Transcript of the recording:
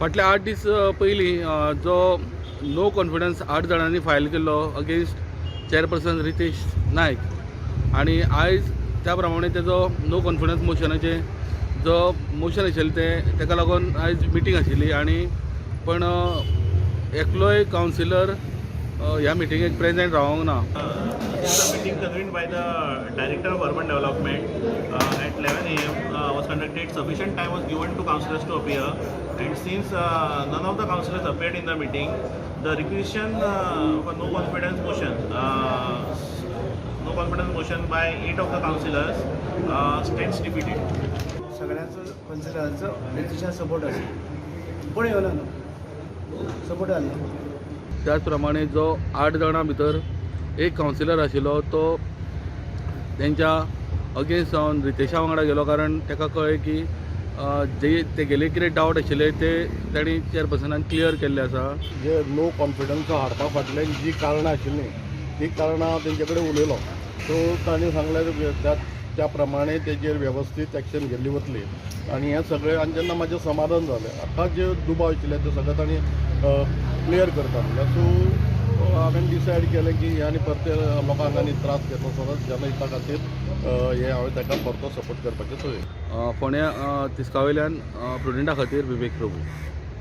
फाटले 8 दीस पयलीं जो नो कॉन्फिडन्स आठ जाणांनी फायल केल्लो अगेन्स्ट चेअरपर्सन रितेश नायक आनी आयज त्या प्रमाणे तेजो नो कॉन्फिडन्स मोशनाचें जो मोशन आशिल्लें तें तेका लागून आयज मिटींग आशिल्ली आनी पण एकलोय कावन्सिलर ह्या मिटिंगेक प्रेजेंट रावोंक ना. This is a meeting convened by the Director of Urban Development at 11 a.m. Was conducted. Sufficient time was given to councillors to appear, and since none of the councillors appeared in the meeting, the requisition for no confidence motion, no confidence motion by eight of the councillors stands defeated. सगळ्यांचो कन्सिलरांचो Ritesha support आसा, कोण येवना न्हू, support घालना. त्याच प्रमाणे जो आठ जाणां भितर एक कावन्सिलर आशिल्लो तो तेंच्या अगेन्स्ट जावन रितेशा वांगडा गेलो, कारण ताका कळ्ळें की जे तेगेले कितें डावट आशिल्ले ते तांणी चेअरपर्सनान क्लियर केल्ले आसा. जे नो कॉन्फिडन्स हाडपा फाटल्यान जी कारणां आशिल्लीं ती कारणां हांव तेंचे कडेन उलयलो. सो तांणी सांगलें, त्या त्या प्रमाणे तेजेर वेवस्थीत एक्शन घेतली वतली आनी हें सगळें. आनी जेन्ना म्हाजें समाधान जालें, आतां जे दुबाव आशिल्ले ते सगळे तांणी क्लियर करता म्हणल्यार, सो हांवें डिसायड केलें की हे आनी परते लोकांक आनी त्रास घेतलो सदांच जनहिता खातीर हें हांवें ताका परतो सपोर्ट करपाचें चोयलें. फोंड्या तिस्कावयल्यान प्रुडंटा खातीर विवेक प्रभू.